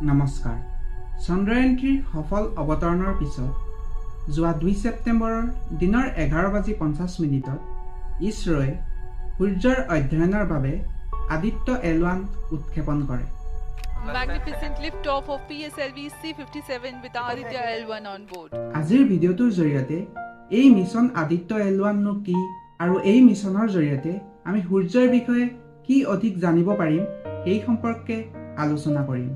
নমস্কাৰ। চন্দ্ৰয়ান 3ৰ সফল অৱতৰণৰ পিছত যোৱা 2 ছেপ্টেম্বৰৰ দিনৰ 11 বাজি 50 মিনিটত ইছৰোৱে সূৰ্যৰ অধ্যয়নৰ বাবে আদিত্য এল 1 উৎক্ষেপণ কৰে। Magnificent liftoff of PSLV C57 with Aditya L1 on board. আজিৰ ভিডিঅ'টোৰ জৰিয়তে এই মিছন আদিত্য এল 1নো কি আৰু এই মিছনৰ জৰিয়তে আমি সূৰ্যৰ বিষয়ে কি অধিক জানিব পাৰিম, সেই সম্পৰ্কে আলোচনা কৰিম।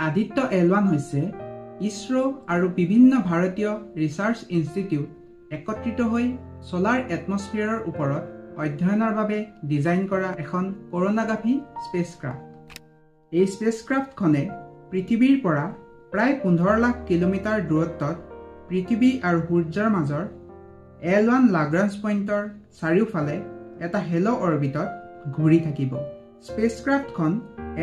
আদিত্য এল 1 হৈছে ইছৰ' আৰু বিভিন্ন ভাৰতীয় ৰিচাৰ্চ ইনষ্টিটিউট একত্ৰিত হৈ ছ'লাৰ এটমছফিয়াৰৰ ওপৰত অধ্যয়নৰ বাবে ডিজাইন কৰা এখন কৰোনাগ্ৰাফী স্পেচক্ৰাফ্ট। এই স্পেচক্ৰাফ্টখনে পৃথিৱীৰ পৰা প্ৰায় 15 লাখ কিলোমিটাৰ দূৰত্বত পৃথিৱী আৰু সূৰ্যৰ মাজৰ এল 1 লাগ্ৰাঞ্জ পইণ্টৰ চাৰিওফালে এটা হেল' অৰবিটত ঘূৰি থাকিব। স্পেচক্ৰাফ্টখন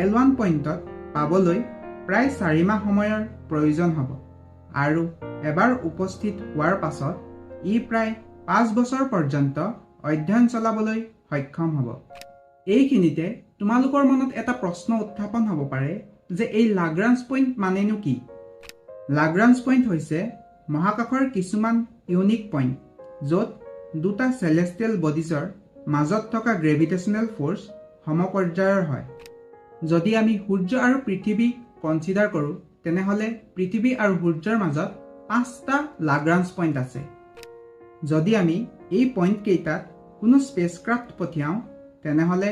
এল 1 পইণ্টত পাবলৈ প্ৰায় 4 মাহ সময়ৰ প্ৰয়োজন হ'ব আৰু এবাৰ উপস্থিত হোৱাৰ পাছত ই প্ৰায় 5 বছৰ পৰ্যন্ত অধ্যয়ন চলাবলৈ সক্ষম হ'ব। এইখিনিতে তোমালোকৰ মনত এটা প্ৰশ্ন উত্থাপন হ'ব পাৰে যে এই লাগ্ৰাঞ্জ পইণ্ট মানেনো কি? লাগ্ৰাঞ্জ পইণ্ট হৈছে মহাকাশৰ কিছুমান ইউনিক পইণ্ট, য'ত দুটা চেলেষ্টিয়েল বডিজৰ মাজত থকা গ্ৰেভিটেশ্যনেল ফ'ৰ্চ সমপৰ্যায়ৰ হয়। যদি আমি সূৰ্য আৰু পৃথিৱী কনচিডাৰ কৰোঁ, তেনেহ'লে পৃথিৱী আৰু সূৰ্যৰ মাজত পাঁচটা লাগ্ৰাঞ্জ পইণ্ট আছে। যদি আমি এই পইণ্টকেইটাত কোনো স্পেচক্ৰাফ্ট পঠিয়াওঁ, তেনেহ'লে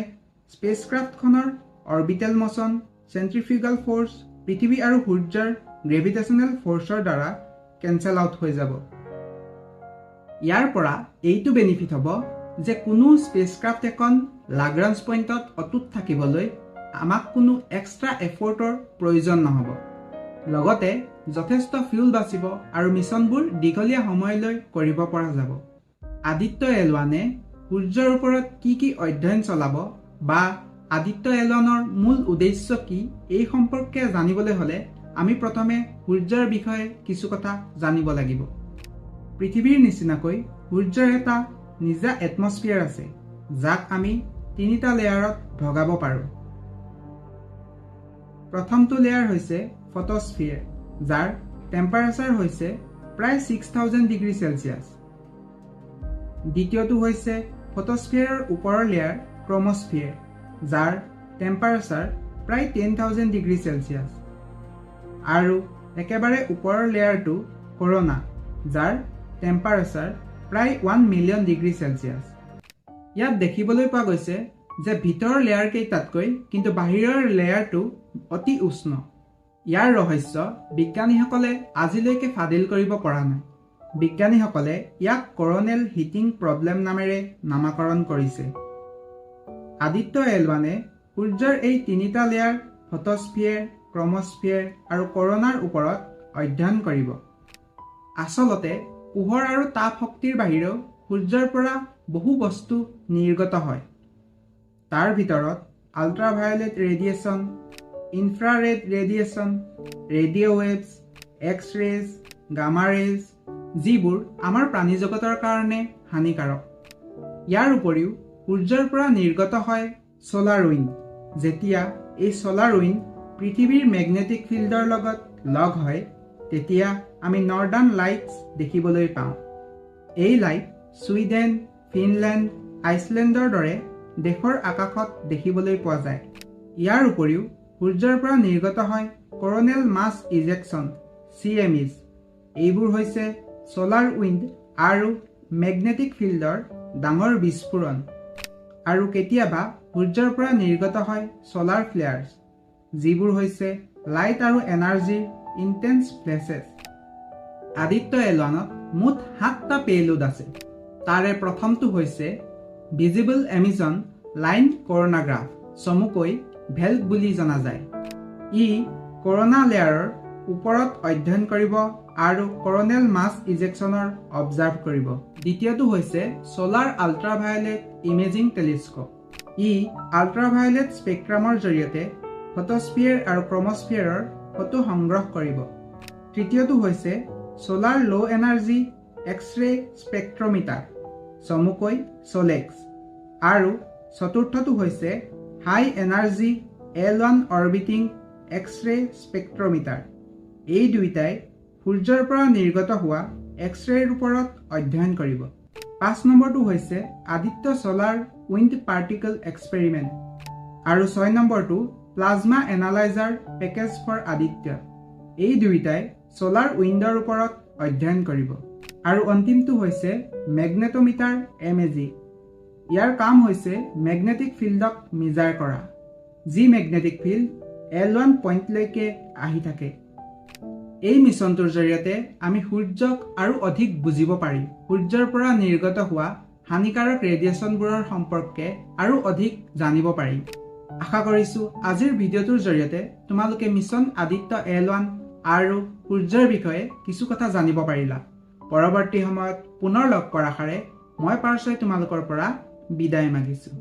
স্পেচক্ৰাফ্টখনৰ অৰবিটেল মোচন, চেণ্ট্ৰিফিউগাল ফ'ৰ্চ, পৃথিৱী আৰু সূৰ্যৰ গ্ৰেভিটেশ্যনেল ফ'ৰ্চৰ দ্বাৰা কেঞ্চেল আউট হৈ যাব। ইয়াৰ পৰা এইটো বেনিফিট হ'ব যে কোনো স্পেচক্ৰাফ্ট এখন লাগ্ৰাঞ্জ পইণ্টত অটুট থাকিবলৈ আমাক কোনো এক্সট্ৰা এফৰ্টৰ প্ৰয়োজন নহ'ব, লগতে যথেষ্ট ফিউল বাচিব আৰু মিছনবোৰ দীঘলীয়া সময়লৈ কৰিব পৰা যাব। আদিত্য এল 1ে সূৰ্যৰ ওপৰত কি কি অধ্যয়ন চলাব বা আদিত্য এল 1ৰ মূল উদ্দেশ্য কি, এই সম্পৰ্কে জানিবলৈ হ'লে আমি প্ৰথমে সূৰ্যৰ বিষয়ে কিছু কথা জানিব লাগিব। পৃথিৱীৰ নিচিনাকৈ সূৰ্যৰ এটা নিজা এটমছফিয়াৰ আছে, যাক আমি তিনিটা লেয়াৰত ভগাব পাৰোঁ। প্ৰথমটো লেয়াৰ হৈছে ফট'স্ফিয়াৰ, যাৰ টেম্পাৰেচাৰ হৈছে প্ৰায় 6000 ডিগ্ৰী চেলছিয়াছ। দ্বিতীয়টো হৈছে ফট'স্ফিয়াৰৰ ওপৰৰ লেয়াৰ ক্ৰমস্ফিয়াৰ, যাৰ টেম্পাৰেচাৰ প্ৰায় 10,000 ডিগ্ৰী চেলছিয়াছ আৰু একেবাৰে ওপৰৰ লেয়াৰটো কৰোনা, যাৰ টেম্পাৰেচাৰ প্ৰায় 1 মিলিয়ন ডিগ্ৰী চেলছিয়াছ। ইয়াত দেখিবলৈ পোৱা গৈছে যে ভিতৰৰ লেয়াৰকেইটাতকৈ কিন্তু বাহিৰৰ লেয়াৰটো অতি উষ্ণ। ইয়াৰ ৰহস্য বিজ্ঞানীসকলে আজিলৈকে ফাদিল কৰিব পৰা নাই। বিজ্ঞানীসকলে ইয়াক কৰোনেল হিটিং প্ৰব্লেম নামেৰে নামাকৰণ কৰিছে। আদিত্য এল 1ে সূৰ্যৰ এই তিনিটা লেয়াৰ ফট'স্ফিয়াৰ, ক্ৰমস্ফিয়াৰ আৰু কৰোনাৰ ওপৰত অধ্যয়ন কৰিব। আচলতে পোহৰ আৰু তাপ শক্তিৰ বাহিৰেও সূৰ্যৰ পৰা বহু বস্তু নিৰ্গত হয়। তাৰ ভিতৰত ultraviolet radiation, infrared radiation, radio waves, X rays, gamma rays, যিবোৰ আমাৰ প্ৰাণী জগতৰ কাৰণে হানিকাৰক। ইয়াৰ উপৰিও সূৰ্যৰ পৰা নিৰ্গত হয় ছ'লাৰ উইণ্ড। যেতিয়া এই ছ'লাৰ উইণ্ড পৃথিৱীৰ মেগনেটিক ফিল্ডৰ লগত লগ হয়, তেতিয়া আমি নৰ্দাৰ্ণ লাইটছ দেখিবলৈ পাওঁ। এই লাইট ছুইডেন, ফিনলেণ্ড, আইচলেণ্ডৰ দৰে দেশৰ আকাশত দেখিবলৈ পোৱা যায়। ইয়াৰ উপৰিও সূৰ্যৰ পৰা নিৰ্গত হয় coronal mass ejection, CMEs। এইবোৰ হৈছে ছ'লাৰ উইণ্ড আৰু মেগনেটিক ফিল্ডৰ ডাঙৰ বিস্ফোৰণ। আৰু কেতিয়াবা সূৰ্যৰ পৰা নিৰ্গত হয় ছ'লাৰ ফ্লেয়াৰ্ছ, যিবোৰ হৈছে লাইট আৰু এনাৰ্জিৰ ইনটেন্স ফ্লেছেছ। আদিত্য এল 1ত মুঠ সাতটা পেলোড আছে। তাৰে প্ৰথমটো হৈছে ভিজিবল এমিছন লাইন কৰোনাগ্ৰাফ, চমুকৈ ভেল্ক বুলি জনা যায়। ই কৰোনা লেয়াৰৰ ওপৰত অধ্যয়ন কৰিব আৰু কৰোনেল মাছ ইজেকশ্যনৰ অবজাৰ্ভ কৰিব। দ্বিতীয়টো হৈছে ছ'লাৰ আল্ট্ৰাভায়লেট ইমেজিং টেলিস্কোপ। ই আল্ট্ৰাভায়লেট স্পেক্ট্ৰামৰ জৰিয়তে ফট'স্ফিয়াৰ আৰু ক্ৰমস্ফিয়াৰৰ ফটো সংগ্ৰহ কৰিব। তৃতীয়টো হৈছে solar low energy X-ray spectrometer, চমুকৈ চলেক্স আৰু চতুৰ্থটো হৈছে High Energy L1 Orbiting X-ray Spectrometer। এই দুয়োটাই সূৰ্যৰ পৰা নিৰ্গত হোৱা এক্স ৰেৰ ওপৰত অধ্যয়ন কৰিব। 5 নম্বৰটো হৈছে Aditya solar wind particle experiment আৰু 6 নম্বৰটো Plasma Analyzer Package for Aditya। এই দুয়োটাই ছ'লাৰ উইণ্ডৰ ওপৰত অধ্যয়ন কৰিব। আৰু অন্তিমটো হৈছে মেগনেটমিটাৰ এমএজি। ইয়াৰ কাম হৈছে মেগনেটিক ফিল্ডক মিজাৰ কৰা, যি মেগনেটিক ফিল্ড এল 1 পইণ্টলৈকে আহি থাকে। এই মিছনটোৰ জৰিয়তে আমি সূৰ্যক আৰু অধিক বুজিব পাৰিম, সূৰ্যৰ পৰা নিৰ্গত হোৱা হানিকাৰক ৰেডিয়েশ্যনবোৰৰ সম্পৰ্কে আৰু অধিক জানিব পাৰিম। আশা কৰিছোঁ আজিৰ ভিডিঅ'টোৰ জৰিয়তে তোমালোকে মিছন আদিত্য এল 1 আৰু সূৰ্যৰ বিষয়ে কিছু কথা জানিব পাৰিলা। পৰৱৰ্তী সময়ত পুনৰ লগ পোৱাৰ আশাৰে মই পাৰ্শ্বই তোমালোকৰ পৰা বিদায় মাগিছোঁ।